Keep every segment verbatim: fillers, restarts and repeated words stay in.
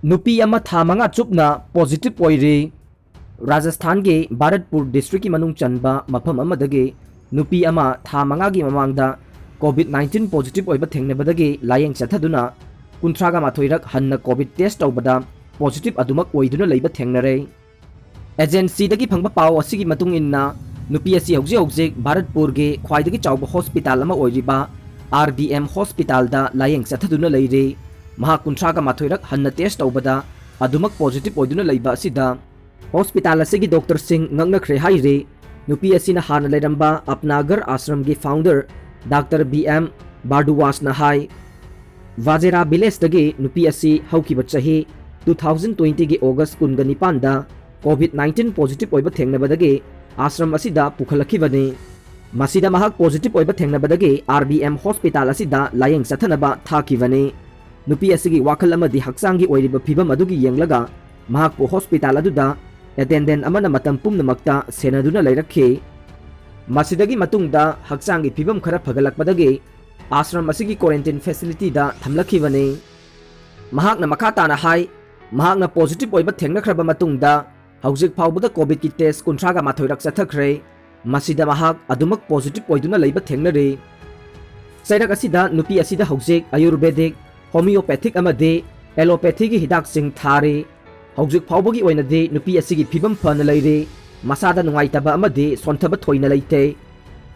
ꯅꯨꯄꯤ ꯑꯃ ꯊꯥ ꯃꯉꯥ ꯆꯨꯞꯅ positive ꯑꯣꯏꯔꯤ꯫ ꯔꯥꯖꯁꯊꯥꯟꯒꯤ ꯚꯥꯔꯠꯄꯨꯔ districtꯀꯤ ꯃꯅꯨꯡ ꯆꯟꯕ ꯃꯐꯝ ꯑꯃꯗꯒꯤ ꯅꯨꯄꯤ ꯑꯃ ꯊꯥ ꯃꯉꯥꯒꯤ ꯃꯃꯥꯡꯗ COVID nineteen positive ꯑꯣꯏꯕ ꯊꯦꯡꯅꯕꯗꯒꯤ ꯂꯥꯌꯦꯡ ꯆꯠꯊꯗꯨꯅ ꯀꯨꯟꯊ꯭ꯔꯥꯒ ꯃꯥꯊꯣꯏꯔꯛ ꯍꯟꯅ COVID test ꯇꯧꯕꯗ positive ꯑꯗꯨꯃꯛ ꯑꯣꯏꯗꯨꯅ ꯂꯩꯕ ꯊꯦꯡꯅꯔꯦ꯫ Agencyꯗꯒꯤ ꯐꯪꯕ ꯄꯥꯎ ꯑꯁꯤꯒꯤ ꯃꯇꯨꯡ ꯏꯟꯅ, ꯅꯨꯄꯤ ꯑꯁꯤ ꯍꯧꯖꯤꯛ ꯍꯧꯖꯤꯛ ꯚꯥꯔꯠꯄꯨꯔꯒꯤ ꯈ꯭ꯋꯥꯏꯗꯒꯤ ꯆꯥꯎꯕ hospital ꯑꯃ ꯑꯣꯏꯔꯤꯕ R B M hospitalꯗ ꯂꯥꯌꯦꯡ ꯆꯠꯊꯗꯨꯅ ꯂꯩꯔꯤ꯫ ꯃꯍꯥꯛ ꯀꯨꯟꯊ꯭ꯔꯥꯒ ꯃꯥꯊꯣꯏꯔꯛ ꯍꯟꯅ test ꯇꯧꯕꯗ ꯑꯗꯨꯃꯛ positive ꯑꯣꯏꯗꯨꯅ ꯂꯩꯕ ꯑꯁꯤꯗ hospital ꯑꯁꯤꯒꯤ doctorꯁꯤꯡ ꯉꯛꯅꯈ꯭ꯔꯦ ꯍꯥꯏꯔꯤ꯫ ꯅꯨꯄꯤ ꯑꯁꯤꯅ ꯍꯥꯟꯅ ꯂꯩꯔꯝꯕ ꯑꯞꯅꯥꯒꯔ ꯑꯥꯁ꯭ꯔꯝꯒꯤ founder Doctor B M ꯚꯥꯔꯗꯨꯋꯥꯁꯅ ꯍꯥꯏ, ꯋꯥꯖꯦꯔꯥ villageꯇꯒꯤ ꯅꯨꯄꯤ ꯑꯁꯤ ꯍꯧꯈꯤꯕ ꯆꯍꯤ two thousand twentyꯒꯤ August ꯀꯨꯟꯒ ꯅꯤꯄꯥꯟꯗ COVID nineteen positive ꯑꯣꯏꯕ ꯊꯦꯡꯅꯕꯗꯒꯤ ꯑꯥꯁ꯭ꯔꯝ ꯑꯁꯤꯗ ꯄꯨꯈꯠꯂꯛꯈꯤꯕꯅꯤ꯫ ꯃꯁꯤꯗ ꯃꯍꯥꯛ positive ꯑꯣꯏꯕ ꯊꯦꯡꯅꯕꯗꯒꯤ R B M hospital ꯑꯁꯤꯗ ꯂꯥꯌꯦꯡ ꯆꯠꯊꯅꯕ ꯊꯥꯈꯤꯕꯅꯤ꯫ ꯅꯨꯄꯤ ꯑꯁꯤꯒꯤ ꯋꯥꯈꯜ ꯑꯃꯗꯤ ꯍꯛꯆꯥꯡꯒꯤ ꯑꯣꯏꯔꯤꯕ ꯐꯤꯕꯝ ꯑꯗꯨꯒꯤ ꯌꯦꯡꯂꯒ ꯃꯍꯥꯛꯄꯨ hospital ꯑꯗꯨꯗ attendant ꯑꯃꯅ ꯃꯇꯝ ꯄꯨꯝꯅꯃꯛꯇ ꯁꯦꯟꯅꯗꯨꯅ ꯂꯩꯔꯛꯈꯤ꯫ ꯃꯁꯤꯗꯒꯤ ꯃꯇꯨꯡꯗ ꯍꯛꯆꯥꯡꯒꯤ ꯐꯤꯕꯝ ꯈꯔ ꯐꯒꯠꯂꯛꯄꯗꯒꯤ ꯑꯥꯁ꯭ꯔꯝ ꯑꯁꯤꯒꯤ quarantine facilityꯗ ꯊꯝꯂꯛꯈꯤꯕꯅꯤ꯫ ꯃꯍꯥꯛꯅ ꯃꯈꯥ ꯇꯥꯅ ꯍꯥꯏ, ꯃꯍꯥꯛꯅ positive ꯑꯣꯏꯕ ꯊꯦꯡꯅꯈ꯭ꯔꯕ ꯃꯇꯨꯡꯗ ꯍꯧꯖꯤꯛ ꯐꯥꯎꯕꯗ COVIDꯀꯤ test ꯀꯨꯟꯊ꯭ꯔꯥꯒ ꯃꯥꯊꯣꯏꯔꯛ ꯆꯠꯊꯈ꯭ꯔꯦ꯫ ꯃꯁꯤꯗ ꯃꯍꯥꯛ ꯑꯗꯨꯃꯛ positive ꯑꯣꯏꯗꯨꯅ ꯂꯩꯕ ꯊꯦꯡꯅꯔꯤ꯫ ꯆꯩꯔꯛ ꯑꯁꯤꯗ ꯅꯨꯄꯤ ꯑꯁꯤꯗ ꯍꯧꯖꯤꯛ Ayurvedic, homeopathic ꯑꯃꯗꯤ allopathyꯒꯤ ꯍꯤꯗꯥꯛꯁꯤꯡ ꯊꯥꯔꯤ꯫ ꯍꯧꯖꯤꯛ ꯐꯥꯎꯕꯒꯤ ꯑꯣꯏꯅꯗꯤ ꯅꯨꯄꯤ ꯑꯁꯤꯒꯤ ꯐꯤꯕꯝ ꯐꯅ ꯂꯩꯔꯤ꯫ ꯃꯁꯥꯗ ꯅꯨꯡꯉꯥꯏꯇꯕ ꯑꯃꯗꯤ ꯁꯣꯟꯊꯕ ꯊꯣꯏꯅ ꯂꯩꯇꯦ꯫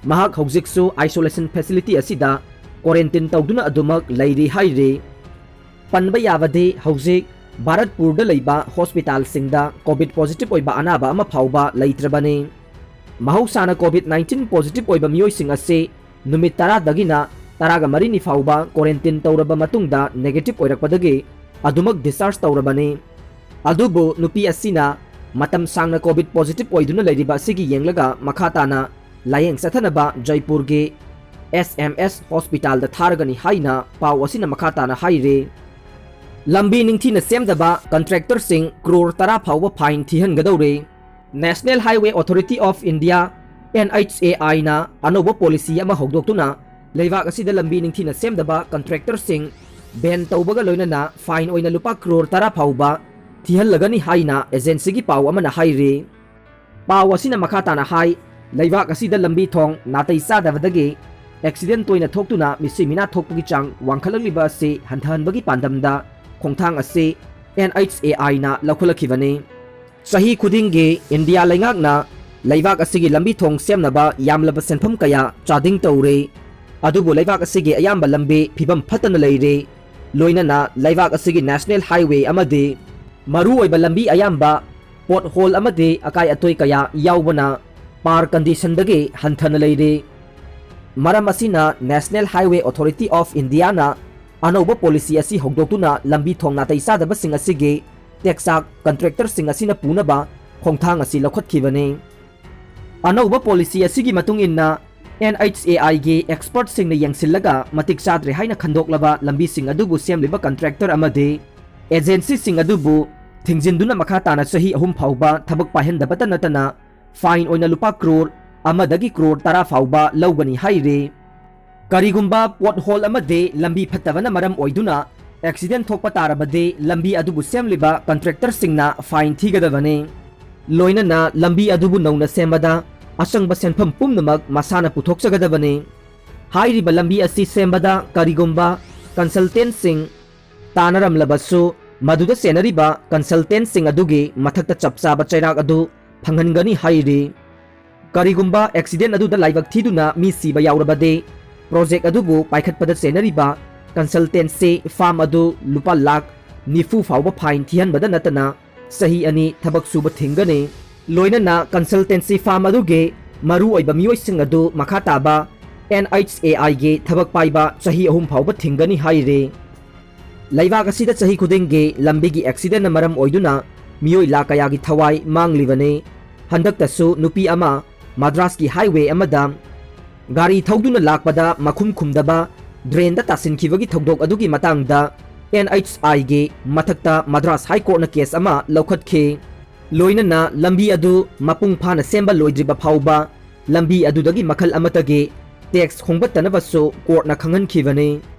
ꯃꯍꯥꯛ ꯍꯧꯖꯤꯛꯁꯨ isolation facility ꯑꯁꯤꯗ quarantine ꯇꯧꯗꯨꯅ ꯑꯗꯨꯃꯛ ꯂꯩꯔꯤ ꯍꯥꯏꯔꯤ꯫ ꯄꯟꯕ ꯌꯥꯕꯗꯤ ꯍꯧꯖꯤꯛ ꯚꯥꯔꯠꯄꯨꯔꯗ ꯂꯩꯕ hospitalꯁꯤꯡꯗ COVID positive ꯑꯣꯏꯕ ꯑꯅꯥꯕ ꯑꯃ ꯐꯥꯎꯕ ꯂꯩꯇ꯭ꯔꯕꯅꯤ꯫ ꯃꯍꯧꯁꯥꯅ COVID nineteen positive ꯑꯣꯏꯕ ꯃꯤꯑꯣꯏꯁꯤꯡ ꯑꯁꯤ ꯅꯨꯃꯤꯠ ꯇꯔꯥꯗꯒꯤꯅ ꯇꯔꯥꯒ ꯃꯔꯤꯅꯤ ꯐꯥꯎꯕ quarantine ꯇꯧꯔꯕ ꯃꯇꯨꯡꯗ negative ꯑꯣꯏꯔꯛꯄꯗꯒꯤ ꯑꯗꯨꯃꯛ discharge ꯇꯧꯔꯕꯅꯤ꯫ ꯑꯗꯨꯕꯨ ꯅꯨꯄꯤ ꯑꯁꯤꯅ ꯃꯇꯝ ꯁꯥꯡꯅ COVID positive ꯑꯣꯏꯗꯨꯅ ꯂꯩꯔꯤꯕ ꯑꯁꯤꯒꯤ ꯌꯦꯡꯂꯒ ꯃꯈꯥ ꯇꯥꯅ ꯂꯥꯌꯦꯡ ꯆꯠꯊꯅꯕ ꯖꯩꯄꯨꯔꯒꯤ S M S hospitalꯗ ꯊꯥꯔꯒꯅꯤ ꯍꯥꯏꯅ ꯄꯥꯎ ꯑꯁꯤꯅ ꯃꯈꯥ ꯇꯥꯅ ꯍꯥꯏꯔꯤ꯫ ꯂꯝꯕꯤ ꯅꯤꯡꯊꯤꯅ ꯁꯦꯝꯗꯕ contractorꯁꯤꯡ crore ꯇꯔꯥ ꯐꯥꯎꯕ fine ꯊꯤꯍꯟꯒꯗꯧꯔꯤ꯫ National Highway Authority of India, N H A I ꯅ ꯑꯅꯧꯕ policy ꯑꯃ ꯍꯧꯗꯣꯛꯇꯨꯅ ꯂꯩꯕꯥꯛ ꯑꯁꯤꯗ ꯂꯝꯕꯤ ꯅꯤꯡꯊꯤꯅ ꯁꯦꯝꯗꯕ contractorꯁꯤꯡ ꯕꯦꯟ ꯇꯧꯕꯒ ꯂꯣꯏꯅꯅ ꯐꯥꯏꯟ ꯑꯣꯏꯅ ꯂꯨꯄꯥ ꯀ꯭ꯔꯣꯔ ꯇꯔꯥ ꯐꯥꯎꯕ ꯊꯤꯍꯜꯂꯒꯅꯤ ꯍꯥꯏꯅ ꯑꯦꯖꯦꯟꯁꯤꯒꯤ ꯄꯥꯎ ꯑꯃꯅ ꯍꯥꯏꯔꯤ꯫ ꯄꯥꯎ ꯑꯁꯤꯅ ꯃꯈꯥ ꯇꯥꯅ ꯍꯥꯏ, ꯂꯩꯕꯥꯛ ꯑꯁꯤꯗ ꯂꯝꯕꯤ ꯊꯣꯡ ꯅꯥꯇꯩ ꯆꯥꯗꯕꯗꯒꯤ ꯑꯦꯛꯁꯤꯗꯦꯟ ꯇꯣꯏꯅ ꯊꯣꯛꯇꯨꯅ ꯃꯤꯁꯤ ꯃꯤꯅꯥ ꯊꯣꯛꯄꯒꯤ ꯆꯥꯡ ꯋꯥꯡꯈꯠꯂꯛꯂꯤꯕ ꯑꯁꯤ ꯍꯟꯊꯍꯟꯕꯒꯤ ꯄꯥꯟꯗꯝꯗ ꯈꯣꯡꯊꯥꯡ ꯑꯁꯤ ꯑꯦꯟ ꯑꯩꯆ ꯑꯦ ꯑꯥꯏꯅ ꯂꯧꯈꯠꯂꯛꯈꯤꯕꯅꯤ꯫ ꯆꯍꯤ ꯈꯨꯗꯤꯡꯒꯤ ꯏꯟꯗꯤꯌꯥ ꯂꯩꯉꯥꯛꯅ ꯂꯩꯕꯥꯛ ꯑꯁꯤꯒꯤ ꯂꯝꯕꯤ ꯊꯣꯡ ꯁꯦꯝꯅꯕ ꯌꯥꯝꯂꯕ ꯁꯦꯟꯐꯝ ꯀꯌꯥ ꯆꯥꯗꯤꯡ ꯇꯧꯔꯤ꯫ ꯑꯗꯨꯕꯨ ꯂꯩꯕꯥꯛ ꯑꯁꯤꯒꯤ ꯑꯌꯥꯝꯕ ꯂꯝꯕꯤ ꯐꯤꯕꯝ ꯐꯠꯇꯅ ꯂꯩꯔꯤ꯫ ꯂꯣꯏꯅꯅ ꯂꯩꯕꯥꯛ ꯑꯁꯤꯒꯤ ꯅꯦꯁꯅꯦꯜ ꯍꯥꯏꯋꯦ ꯑꯃꯗꯤ ꯃꯔꯨꯑꯣꯏꯕ ꯂꯝꯕꯤ ꯑꯌꯥꯝꯕ ꯄꯣꯠ ꯍꯣꯜ ꯑꯃꯗꯤ ꯑꯀꯥꯏ ꯑꯇꯣꯏ ꯀꯌꯥ ꯌꯥꯎꯕꯅ ꯄꯥꯔ ꯀꯟꯗꯤꯁꯟꯗꯒꯤ ꯍꯟꯊꯅ ꯂꯩꯔꯤ꯫ ꯃꯔꯝ ꯑꯁꯤꯅ National Highway Authority of Indiaꯅ ꯑꯅꯧꯕ ꯄꯣꯂꯤꯁꯤ ꯑꯁꯤ ꯍꯧꯗꯣꯛꯇꯨꯅ ꯂꯝꯕꯤ ꯊꯣꯡ ꯅꯥꯇꯩ ꯆꯥꯗꯕꯁꯤꯡ ꯑꯁꯤꯒꯤ ꯇꯦꯛꯆꯥꯛ ꯀꯟꯇ꯭ꯔꯦꯛꯇꯔꯁꯤꯡ ꯑꯁꯤꯅ ꯄꯨꯅꯕ ꯈꯣꯡꯊꯥꯡ ꯑꯁꯤ ꯂꯧꯈꯠꯈꯤꯕꯅꯤ꯫ ꯑꯅꯧꯕ ꯄꯣꯂꯤꯁꯤ ꯑꯁꯤꯒꯤ ꯃꯇꯨꯡ ꯏꯟꯅ, ꯑꯦꯟ ꯑꯩꯆ ꯑꯦ ꯑꯥꯏꯒꯤ ꯑꯦꯛꯁꯄꯔꯠꯁꯤꯡꯅ ꯌꯦꯡꯁꯤꯜꯂꯒ ꯃꯇꯤꯛ ꯆꯥꯗ꯭ꯔꯦ ꯍꯥꯏꯅ ꯈꯟꯗꯣꯛꯂꯕ ꯂꯝꯕꯤꯁꯤꯡ ꯑꯗꯨꯕꯨ ꯁꯦꯝꯂꯤꯕ ꯀꯟꯇ꯭ꯔꯦꯛꯇꯔ ꯑꯃꯗꯤ ꯑꯦꯖꯦꯟꯁꯤꯁꯤꯡ ꯑꯗꯨꯕꯨ ꯊꯤꯡꯖꯤꯟꯗꯨꯅ ꯃꯈꯥ ꯇꯥꯅ ꯆꯍꯤ ꯑꯍꯨꯝ ꯐꯥꯎꯕ ꯊꯕꯛ ꯄꯥꯏꯍꯟꯗꯕꯇ ꯅꯠꯇꯅ, ꯐꯥꯏꯟ ꯑꯣꯏꯅ ꯂꯨꯄꯥ ꯀ꯭ꯔꯣꯔ ꯑꯃꯗꯒꯤ ꯀ꯭ꯔꯣꯔ ꯇꯔꯥ ꯐꯥꯎꯕ ꯂꯧꯒꯅꯤ ꯍꯥꯏꯔꯤ꯫ ꯀꯔꯤꯒꯨꯝꯕ ꯄꯣꯠ ꯍꯣꯜ ꯑꯃꯗꯤ ꯂꯝꯕꯤ ꯐꯠꯇꯕꯅ ꯃꯔꯝ ꯑꯣꯏꯗꯨꯅ ꯑꯦꯛꯁꯤꯗꯦꯟ ꯊꯣꯛꯄ ꯇꯥꯔꯕꯗꯤ, ꯂꯝꯕꯤ ꯑꯗꯨꯕꯨ ꯁꯦꯝꯂꯤꯕ ꯀꯟꯇ꯭ꯔꯦꯛꯇꯔꯁꯤꯡꯅ ꯐꯥꯏꯟ ꯊꯤꯒꯗꯕꯅꯤ꯫ ꯂꯣꯏꯅꯅ ꯂꯝꯕꯤ ꯑꯗꯨꯕꯨ ꯅꯧꯅ ꯁꯦꯝꯕꯗ ꯑꯆꯪꯕ ꯁꯦꯟꯐꯝ ꯄꯨꯝꯅꯃꯛ ꯃꯁꯥꯅ ꯄꯨꯊꯣꯛꯆꯒꯗꯕꯅꯤ꯫ ꯍꯥꯏꯔꯤꯕ ꯂꯝꯕꯤ ꯑꯁꯤ ꯁꯦꯝꯕꯗ ꯀꯔꯤꯒꯨꯝꯕ ꯀꯟꯁꯜꯇꯦꯟꯁꯤꯡ ꯇꯥꯟꯅꯔꯝꯂꯕꯁꯨ, ꯃꯗꯨꯗ ꯆꯦꯟꯅꯔꯤꯕ ꯀꯟꯁꯜꯇꯦꯟꯁꯤꯡ ꯑꯗꯨꯒꯤ ꯃꯊꯛꯇ ꯆꯞ ꯆꯥꯕ ꯆꯩꯔꯥꯛ ꯑꯗꯨ ꯐꯪꯍꯟꯒꯅꯤ ꯍꯥꯏꯔꯤ꯫ ꯀꯔꯤꯒꯨꯝꯕ ꯑꯦꯛꯁꯤꯗꯦꯟ ꯑꯗꯨꯗ ꯂꯥꯏꯕꯛ ꯊꯤꯗꯨꯅ ꯃꯤ ꯁꯤꯕ ꯌꯥꯎꯔꯕꯗꯤ, ꯄ꯭ꯔꯣꯖꯦꯛ ꯑꯗꯨꯕꯨ ꯄꯥꯏꯈꯠꯄꯗ ꯆꯦꯟꯅꯔꯤꯕ ꯀꯟꯁꯜꯇꯦꯟꯁꯤ ꯐꯥꯝ ꯑꯗꯨ ꯂꯨꯄꯥ ꯂꯥꯈ ꯅꯤꯐꯨ ꯐꯥꯎꯕ ꯐꯥꯏꯟ ꯊꯤꯍꯟꯕꯗ ꯅꯠꯇꯅ ꯆꯍꯤ ꯑꯅꯤ ꯊꯕꯛ ꯁꯨꯕ ꯊꯤꯡꯒꯅꯤ꯫ ꯂꯣꯏꯅꯅ ꯀꯟꯁꯜꯇꯦꯟꯁꯤ ꯐꯥꯝ ꯑꯗꯨꯒꯤ ꯃꯔꯨꯑꯣꯏꯕ ꯃꯤꯑꯣꯏꯁꯤꯡ ꯑꯗꯨ ꯃꯈꯥ ꯇꯥꯕ ꯑꯦꯟ ꯑꯩꯆ ꯑꯦ ꯑꯥꯏꯒꯤ ꯊꯕꯛ ꯄꯥꯏꯕ ꯆꯍꯤ ꯑꯍꯨꯝ ꯐꯥꯎꯕ ꯊꯤꯡꯒꯅꯤ ꯍꯥꯏꯔꯤ꯫ ꯂꯩꯕꯥꯛ ꯑꯁꯤꯗ ꯆꯍꯤ ꯈꯨꯗꯤꯡꯒꯤ ꯂꯝꯕꯤꯒꯤ ꯑꯦꯛꯁꯤꯗꯦꯟꯅ ꯃꯔꯝ ꯑꯣꯏꯗꯨꯅ ꯃꯤꯑꯣꯏ ꯂꯥꯈ ꯀꯌꯥꯒꯤ ꯊꯋꯥꯏ ꯃꯥꯡꯂꯤꯕꯅꯤ꯫ ꯍꯟꯗꯛꯇꯁꯨ ꯅꯨꯄꯤ ꯑꯃ ꯃꯗ꯭ꯔꯥꯁꯀꯤ ꯍꯥꯏꯋꯦ ꯑꯃꯗ ꯒꯥꯔꯤ ꯊꯧꯗꯨꯅ ꯂꯥꯛꯄꯗ ꯃꯈꯨꯝ ꯈꯨꯝꯗꯕ ꯗ꯭ꯔꯦꯟꯗ ꯇꯥꯁꯤꯟꯈꯤꯕꯒꯤ ꯊꯧꯗꯣꯛ ꯑꯗꯨꯒꯤ ꯃꯇꯥꯡꯗ ꯑꯦꯟ ꯑꯩꯆ ꯑꯥꯏꯒꯤ ꯃꯊꯛꯇ ꯃꯗ꯭ꯔꯥꯁ ꯍꯥꯏ ꯀꯣꯔꯠꯅ ꯀꯦꯁ ꯑꯃ ꯂꯧꯈꯠꯈꯤ꯫ ꯂꯣꯏꯅꯅ ꯂꯝꯕꯤ ꯑꯗꯨ ꯃꯄꯨꯡ ꯐꯥꯅ ꯁꯦꯝꯕ ꯂꯣꯏꯗ꯭ꯔꯤꯕ ꯐꯥꯎꯕ ꯂꯝꯕꯤ ꯑꯗꯨꯗꯒꯤ ꯃꯈꯜ ꯑꯃꯠꯇꯒꯤ ꯇꯦꯛꯁ ꯈꯣꯝꯒꯠꯇꯅꯕꯁꯨ ꯀꯣꯔꯠꯅ ꯈꯪꯍꯟꯈꯤꯕꯅꯤ꯫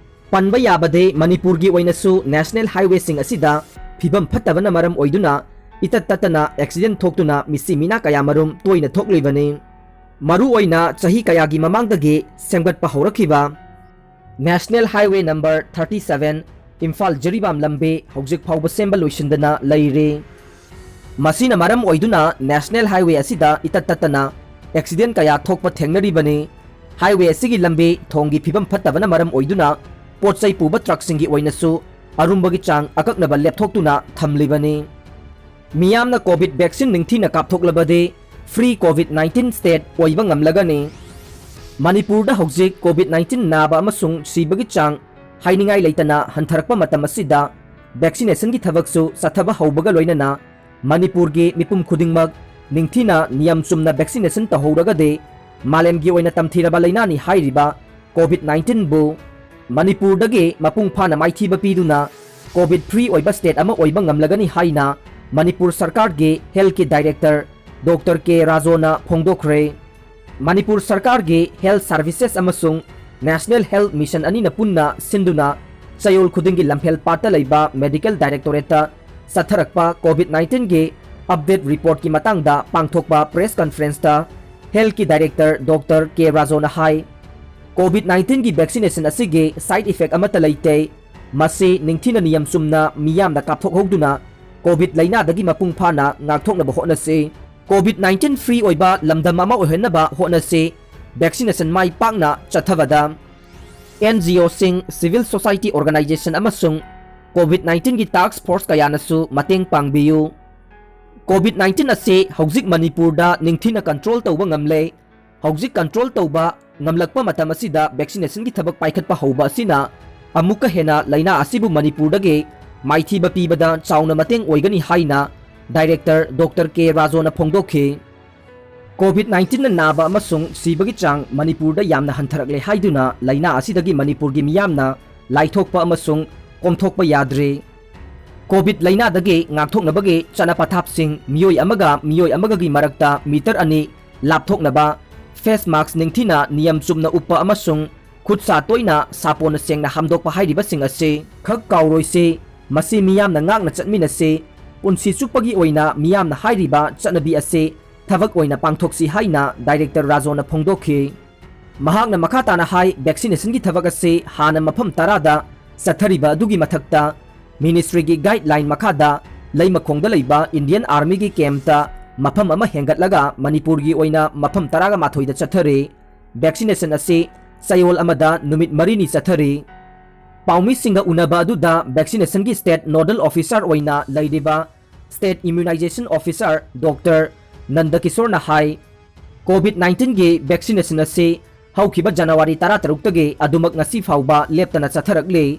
ꯄꯟꯕ ꯌꯥꯕꯗꯤ ꯃꯅꯤꯄꯨꯔꯒꯤ ꯑꯣꯏꯅꯁꯨ national highwayꯁꯤꯡ ꯑꯁꯤꯗ ꯐꯤꯕꯝ ꯐꯠꯇꯕꯅ ꯃꯔꯝ ꯑꯣꯏꯗꯨꯅ ꯏꯇꯠ ꯇꯠꯇꯅ accident ꯊꯣꯛꯇꯨꯅ ꯃꯤꯁꯤ ꯃꯤꯅꯥ ꯀꯌꯥ ꯃꯔꯨꯝ ꯇꯣꯏꯅ ꯊꯣꯛꯂꯤꯕꯅꯤ꯫ ꯃꯔꯨ ꯑꯣꯏꯅ ꯆꯍꯤ ꯀꯌꯥꯒꯤ ꯃꯃꯥꯡꯗꯒꯤ ꯁꯦꯝꯒꯠꯄ ꯍꯧꯔꯛꯈꯤꯕ National Highway number thirty seven Imphal Jiribam ꯂꯝꯕꯤ ꯍꯧꯖꯤꯛ ꯐꯥꯎꯕ ꯁꯦꯝꯕ ꯂꯣꯏꯁꯤꯟꯗꯅ ꯂꯩꯔꯤ꯫ ꯃꯁꯤꯅ ꯃꯔꯝ ꯑꯣꯏꯗꯨꯅ national highway ꯑꯁꯤꯗ ꯏꯇꯠ ꯇꯠꯇꯅ accident ꯀꯌꯥ ꯊꯣꯛꯄ ꯊꯦꯡꯅꯔꯤꯕꯅꯤ꯫ Highway ꯑꯁꯤꯒꯤ ꯂꯝꯕꯤ ꯊꯣꯡꯒꯤ ꯐꯤꯕꯝ ꯐꯠꯇꯕꯅ ꯃꯔꯝ ꯑꯣꯏꯗꯨꯅ ꯄꯣꯠ ꯆꯩ ꯄꯨꯕ truckꯁꯤꯡꯒꯤ ꯑꯣꯏꯅꯁꯨ ꯑꯔꯨꯝꯕꯒꯤ ꯆꯥꯡ ꯑꯀꯛꯅꯕ ꯂꯦꯞꯊꯣꯛꯇꯨꯅ ꯊꯝꯂꯤꯕꯅꯤ꯫ ꯃꯤꯌꯥꯝꯅ COVID vaccine ꯅꯤꯡꯊꯤꯅ ꯀꯥꯞꯊꯣꯛꯂꯕꯗꯤ free COVID nineteen state ꯑꯣꯏꯕ ꯉꯝꯂꯒꯅꯤ꯫ ꯃꯅꯤꯄꯨꯔꯗ ꯍꯧꯖꯤꯛ COVID nineteen ꯅꯥꯕ ꯑꯃꯁꯨꯡ ꯁꯤꯕꯒꯤ ꯆꯥꯡ ꯍꯥꯏꯅꯤꯡꯉꯥꯏ ꯂꯩꯇꯅ ꯍꯟꯊꯔꯛꯄ ꯃꯇꯝ ꯑꯁꯤꯗ vaccinationꯒꯤ ꯊꯕꯛꯁꯨ ꯆꯠꯊꯕ ꯍꯧꯕꯒ ꯂꯣꯏꯅꯅ ꯃꯅꯤꯄꯨꯔꯒꯤ ꯃꯤꯄꯨꯝ ꯈꯨꯗꯤꯡꯃꯛ ꯅꯤꯡꯊꯤꯅ ꯅꯤꯌꯝ ꯆꯨꯝꯅ vaccination ꯇꯧꯍꯧꯔꯒꯗꯤ ꯃꯥꯂꯦꯝꯒꯤ ꯑꯣꯏꯅ ꯇꯝꯊꯤꯔꯕ ꯂꯩꯅꯥꯅꯤ ꯍꯥꯏꯔꯤꯕ COVID nineteenꯕꯨ ꯃꯅꯤꯄꯨꯔꯗꯒꯤ ꯃꯄꯨꯡ ꯐꯥꯅ ꯃꯥꯏꯊꯤꯕ ꯄꯤꯗꯨꯅ COVID free ꯑꯣꯏꯕ state ꯑꯃ ꯑꯣꯏꯕ ꯉꯝꯂꯒꯅꯤ ꯍꯥꯏꯅ ꯃꯅꯤꯄꯨꯔ ꯁꯔꯀꯥꯔꯒꯤ healthꯀꯤ director Doctor K ꯔꯥꯖꯣꯅ ꯐꯣꯡꯗꯣꯛꯈ꯭ꯔꯦ꯫ ꯃꯅꯤꯄꯨꯔ ꯁꯔꯀꯥꯔꯒꯤ health services ꯑꯃꯁꯨꯡ national health mission ꯑꯅꯤꯅ ꯄꯨꯟꯅ ꯁꯤꯟꯗꯨꯅ ꯆꯌꯣꯜ ꯈꯨꯗꯤꯡꯒꯤ ꯂꯝꯐꯦꯜ ꯄꯥꯠꯇ ꯂꯩꯕ medical directorateꯇ ꯆꯠꯊꯔꯛꯄ COVID nineteenꯒꯤ update reportꯀꯤ ꯃꯇꯥꯡꯗ ꯄꯥꯡꯊꯣꯛꯄ press conferenceꯇ healthꯀꯤ director Doctor K ꯔꯥꯖꯣꯅ ꯍꯥꯏ, COVID nineteenꯒꯤ vaccination ꯑꯁꯤꯒꯤ side effect ꯑꯃꯠꯇ ꯂꯩꯇꯦ꯫ ꯃꯁꯤ ꯅꯤꯡꯊꯤꯅ ꯅꯤꯌꯝ ꯆꯨꯝꯅ ꯃꯤꯌꯥꯝꯅ ꯀꯥꯞꯊꯣꯛꯍꯧꯗꯨꯅ COVID ꯂꯩꯅꯥꯗꯒꯤ ꯃꯄꯨꯡ ꯐꯥꯅ ꯉꯥꯛꯊꯣꯛꯅꯕ ꯍꯣꯠꯅꯁꯤ꯫ COVID nineteen free ꯑꯣꯏꯕ ꯂꯝꯗꯝ ꯑꯃ ꯑꯣꯏꯍꯟꯅꯕ ꯍꯣꯠꯅꯁꯤ꯫ Vaccination ꯃꯥꯏ ꯄꯥꯛꯅ ꯆꯠꯊꯕꯗ NGOꯁꯤꯡ, civil society organization ꯑꯃꯁꯨꯡ COVID nineteenꯒꯤ task force ꯀꯌꯥꯅꯁꯨ ꯃꯇꯦꯡ ꯄꯥꯡꯕꯤꯌꯨ꯫ COVID nineteen ꯑꯁꯤ ꯍꯧꯖꯤꯛ ꯃꯅꯤꯄꯨꯔꯗ ꯅꯤꯡꯊꯤꯅ control ꯇꯧꯕ ꯉꯝꯂꯦ꯫ ꯍꯧꯖꯤꯛ control ꯇꯧꯕ ꯉꯝꯂꯛꯄ ꯃꯇꯝ ꯑꯁꯤꯗ vaccinationꯒꯤ ꯊꯕꯛ ꯄꯥꯏꯈꯠꯄ ꯍꯧꯕ ꯑꯁꯤꯅ ꯑꯃꯨꯛꯀ ꯍꯦꯟꯅ ꯂꯩꯅꯥ ꯑꯁꯤꯕꯨ ꯃꯅꯤꯄꯨꯔꯗꯒꯤ ꯃꯥꯏꯊꯤꯕ ꯄꯤꯕꯗ ꯆꯥꯎꯅ ꯃꯇꯦꯡ ꯑꯣꯏꯒꯅꯤ ꯍꯥꯏꯅ director Doctor K ꯔꯥꯖꯣꯅ ꯐꯣꯡꯗꯣꯛꯈꯤ꯫ COVID nineteenꯅ ꯅꯥꯕ ꯑꯃꯁꯨꯡ ꯁꯤꯕꯒꯤ ꯆꯥꯡ ꯃꯅꯤꯄꯨꯔꯗ ꯌꯥꯝꯅ ꯍꯟꯊꯔꯛꯂꯦ ꯍꯥꯏꯗꯨꯅ ꯂꯩꯅꯥ ꯑꯁꯤꯗꯒꯤ ꯃꯅꯤꯄꯨꯔꯒꯤ ꯃꯤꯌꯥꯝꯅ ꯂꯥꯏꯊꯣꯛꯄ ꯑꯃꯁꯨꯡ ꯀꯣꯝꯊꯣꯛꯄ ꯌꯥꯗ꯭ꯔꯤ꯫ COVID ꯂꯩꯅꯥꯗꯒꯤ ꯉꯥꯛꯊꯣꯛꯅꯕꯒꯤ ꯆꯠꯅ ꯄꯊꯥꯞꯁꯤꯡ, ꯃꯤꯑꯣꯏ ꯑꯃꯒ ꯃꯤꯑꯣꯏ ꯑꯃꯒꯒꯤ ꯃꯔꯛꯇ meter ꯑꯅꯤ ꯂꯥꯞꯊꯣꯛꯅꯕ, face mask ꯅꯤꯡꯊꯤꯅ ꯅꯤꯌꯝ ꯆꯨꯝꯅ ꯎꯞꯄ ꯑꯃꯁꯨꯡ ꯈꯨꯠ ꯁꯥ ꯇꯣꯏꯅ ꯁꯥꯄꯣꯟꯅ ꯁꯦꯡꯅ ꯍꯥꯝꯗꯣꯛꯄ ꯍꯥꯏꯔꯤꯕꯁꯤꯡ ꯑꯁꯤ ꯈꯛ ꯀꯥꯎꯔꯣꯏꯁꯤ꯫ ꯃꯁꯤ ꯃꯤꯌꯥꯝꯅ ꯉꯥꯛꯅ ꯆꯠꯃꯤꯟꯅꯁꯤ꯫ ꯄꯨꯟꯁꯤ ꯆꯨꯞꯄꯒꯤ ꯑꯣꯏꯅ ꯃꯤꯌꯥꯝꯅ ꯍꯥꯏꯔꯤꯕ ꯆꯠꯅꯕꯤ ꯑꯁꯤ ꯊꯕꯛ ꯑꯣꯏꯅ ꯄꯥꯡꯊꯣꯛꯁꯤ ꯍꯥꯏꯅ ꯗꯥꯏꯔꯦꯛꯇꯔ ꯔꯥꯖꯣꯅ ꯐꯣꯡꯗꯣꯛꯈꯤ꯫ ꯃꯍꯥꯛꯅ ꯃꯈꯥ ꯇꯥꯅ ꯍꯥꯏ, ꯚꯦꯛꯁꯤꯅꯦꯁꯟꯒꯤ ꯊꯕꯛ ꯑꯁꯤ ꯍꯥꯟꯅ ꯃꯐꯝ ꯇꯔꯥꯗ ꯆꯠꯊꯔꯤꯕ ꯑꯗꯨꯒꯤ ꯃꯊꯛꯇ ꯃꯤꯅꯤꯁꯇ꯭ꯔꯤꯒꯤ ꯒꯥꯏꯗꯂꯥꯏꯟ ꯃꯈꯥꯗ ꯂꯩꯃꯈꯣꯡꯗ ꯂꯩꯕ ꯏꯟꯗꯤꯌꯟ ꯑꯥꯔꯃꯤꯒꯤ ꯀꯦꯝꯞꯇ ꯃꯐꯝ ꯑꯃ ꯍꯦꯟꯒꯠꯂꯒ ꯃꯅꯤꯄꯨꯔꯒꯤ ꯑꯣꯏꯅ ꯃꯐꯝ ꯇꯔꯥꯒ ꯃꯥꯊꯣꯏꯗ ꯆꯠꯊꯔꯤ꯫ ꯚꯦꯛꯁꯤꯅꯦꯁꯟ ꯑꯁꯤ ꯆꯌꯣꯜ ꯑꯃꯗ ꯅꯨꯃꯤꯠ ꯃꯔꯤꯅꯤ ꯆꯠꯊꯔꯤ꯫ ꯄꯥꯎꯃꯤꯁꯤꯡꯒ ꯎꯅꯕ ꯑꯗꯨꯗ ꯚꯦꯛꯁꯤꯅꯦꯁꯟꯒꯤ ꯁ꯭ꯇꯦꯠ ꯅꯣꯗꯜ ꯑꯣꯐꯤꯁꯥꯔ ꯑꯣꯏꯅ ꯂꯩꯔꯤꯕ ꯁ꯭ꯇꯦꯠ ꯏꯝꯃ꯭ꯌꯨꯅꯥꯏꯖꯦꯁꯟ ꯑꯣꯐꯤꯁꯥꯔ ꯗꯣꯛꯇꯔ ꯅꯟꯗꯀꯤꯁꯣꯔꯅ ꯍꯥꯏ, ꯀꯣꯚꯤꯗ ꯅꯥꯏꯟꯇꯤꯟꯒꯤ ꯚꯦꯛꯁꯤꯅꯦꯁꯟ ꯑꯁꯤ ꯍꯧꯈꯤꯕ ꯖꯅꯋꯥꯔꯤ ꯇꯔꯥꯇꯔꯨꯛꯇꯒꯤ ꯑꯗꯨꯃꯛ ꯉꯁꯤ ꯐꯥꯎꯕ ꯂꯦꯞꯇꯅ ꯆꯠꯊꯔꯛꯂꯤ꯫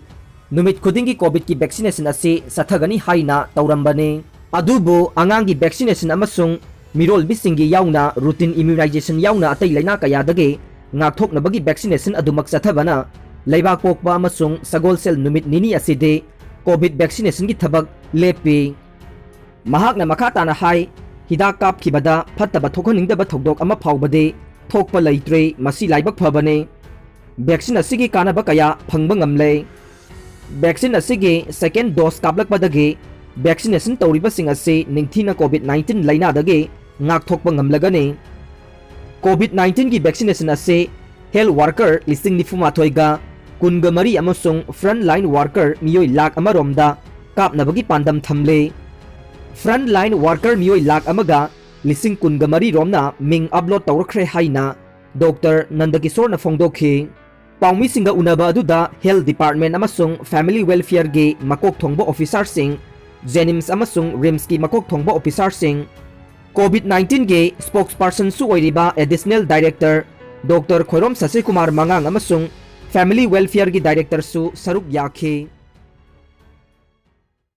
ꯅꯨꯃꯤꯠ ꯈꯨꯗꯤꯡꯒꯤ ꯀꯣꯚꯤꯗꯀꯤ ꯚꯦꯛꯁꯤꯅꯦꯁꯟ ꯑꯁꯤ ꯆꯠꯊꯒꯅꯤ ꯍꯥꯏꯅ ꯇꯧꯔꯝꯕꯅꯤ꯫ ꯑꯗꯨꯕꯨ ꯑꯉꯥꯡꯒꯤ ꯚꯦꯛꯁꯤꯅꯦꯁꯟ ꯑꯃꯁꯨꯡ ꯃꯤꯔꯣꯜꯕꯤꯁꯤꯡꯒꯤ ꯌꯥꯎꯅ ꯔꯨꯇꯤꯟ ꯏꯝꯃ꯭ꯌꯨꯅꯥꯏꯖꯦꯁꯟ ꯌꯥꯎꯅ ꯑꯇꯩ ꯂꯩꯅꯥ ꯀꯌꯥꯗꯒꯤ ꯉꯥꯛꯊꯣꯛꯅꯕꯒꯤ ꯚꯦꯛꯁꯤꯅꯦꯁꯟ ꯑꯗꯨꯃꯛ ꯆꯠꯊꯕꯅ ꯂꯩꯕꯥꯛ ꯄꯣꯛꯄ ꯑꯃꯁꯨꯡ ꯁꯒꯣꯜꯁꯦꯜ ꯅꯨꯃꯤꯠ ꯅꯤꯅꯤ ꯑꯁꯤꯗꯤ ꯀꯣꯚꯤꯗ ꯚꯦꯛꯁꯤꯅꯦꯁꯟꯒꯤ ꯊꯕꯛ ꯂꯦꯞꯄꯤ꯫ ꯃꯍꯥꯛꯅ ꯃꯈꯥ ꯇꯥꯅ ꯍꯥꯏ, ꯍꯤꯗꯥꯛ ꯀꯥꯞꯈꯤꯕꯗ ꯐꯠꯇꯕ ꯊꯣꯛꯍꯟꯅꯤꯡꯗꯕ ꯊꯧꯗꯣꯛ ꯑꯃ ꯐꯥꯎꯕꯗꯤ ꯊꯣꯛꯄ ꯂꯩꯇ꯭ꯔꯤ꯫ ꯃꯁꯤ ꯂꯥꯏꯕꯛ ꯐꯕꯅꯤ꯫ ꯚꯦꯛꯁꯤꯟ ꯑꯁꯤꯒꯤ ꯀꯥꯟꯅꯕ ꯀꯌꯥ ꯐꯪꯕ ꯉꯝꯂꯦ꯫ ꯚꯦꯛꯁꯤꯟ ꯑꯁꯤꯒꯤ ꯁꯦꯀꯦꯟ ꯗꯣꯁ ꯀꯥꯞꯂꯛꯄꯗꯒꯤ ꯚꯦꯛꯁꯤꯅꯦꯁꯟ ꯇꯧꯔꯤꯕꯁꯤꯡ ꯑꯁꯤ ꯅꯤꯡꯊꯤꯅ ꯀꯣꯚꯤꯗ ꯅꯥꯏꯟꯇꯤꯟ ꯂꯩꯅꯥꯗꯒꯤ ꯉꯥꯛꯊꯣꯛꯄ ꯉꯝꯂꯒꯅꯤ꯫ ꯀꯣꯚꯤꯗ ꯅꯥꯏꯟꯇꯤꯟꯒꯤ ꯚꯦꯛꯁꯤꯅꯦꯁꯟ ꯑꯁꯤ ꯍꯦꯜꯊ ꯋꯥꯔꯀꯔ ꯂꯤꯁꯤꯡ ꯅꯤꯐꯨ ꯃꯥꯊꯣꯏꯒ ꯀꯨꯟꯒ ꯃꯔꯤ ꯑꯃꯁꯨꯡ ꯐ꯭ꯔꯟꯠ ꯂꯥꯏꯟ ꯋꯥꯔꯀꯔ ꯃꯤꯑꯣꯏ ꯂꯥꯈ ꯑꯃꯔꯣꯝꯗ ꯀꯥꯞꯅꯕꯒꯤ ꯄꯥꯟꯗꯝ ꯊꯝꯂꯤ꯫ ꯐ꯭ꯔꯟꯠ ꯂꯥꯏꯟ ꯋꯥꯔꯀꯔ ꯃꯤꯑꯣꯏ ꯂꯥꯈ ꯑꯃꯒ ꯂꯤꯁꯤꯡ ꯀꯨꯟꯒ ꯃꯔꯤ ꯔꯣꯝꯅ ꯃꯤꯡ ꯑꯞꯂꯣꯗ ꯇꯧꯔꯛꯈ꯭ꯔꯦ ꯍꯥꯏꯅ ꯗꯣꯛꯇꯔ ꯅꯟꯗꯀꯤꯁꯣꯔꯅ ꯐꯣꯡꯗꯣꯛꯈꯤ꯫ ꯄꯥꯎꯃꯤꯁꯤꯡꯒ ꯎꯅꯕ ꯑꯗꯨꯗ ꯍꯦꯜꯊ ꯗꯤꯄꯥꯔꯠꯃꯦꯟꯠ ꯑꯃꯁꯨꯡ ꯐꯦꯃꯤꯂꯤ ꯋꯦꯜꯐꯤꯌꯔꯒꯤ ꯃꯀꯣꯛ ꯊꯣꯡꯕ ꯑꯣꯐꯤꯁꯥꯔꯁꯤꯡ, ꯖꯦꯅꯤꯝꯁ ꯑꯃꯁꯨꯡ ꯔꯤꯝꯁꯀꯤ ꯃꯀꯣꯛ ꯊꯣꯡꯕ ꯑꯣꯐꯤꯁꯥꯔꯁꯤꯡ, ꯀꯣꯚꯤꯗ ꯅꯥꯏꯟꯇꯤꯟꯒꯤ ꯁ꯭ꯄꯣꯛꯁꯄꯔꯁꯟꯁꯨ ꯑꯣꯏꯔꯤꯕ ꯑꯦꯗꯤꯁꯅꯦꯜ ꯗꯥꯏꯔꯦꯛꯇꯔ ꯗꯣꯛꯇꯔ ꯈꯣꯏꯔꯣꯝ ꯁꯁꯤꯀꯨꯃꯥꯔ ꯃꯉꯥꯡ ꯑꯃꯁꯨꯡ ꯐꯦꯃꯤꯂꯤ ꯋꯦꯜꯐꯤꯌꯔꯒꯤ ꯗꯥꯏꯔꯦꯛꯇꯔꯁꯨ ꯁꯔꯨꯛ ꯌꯥꯈꯤ꯫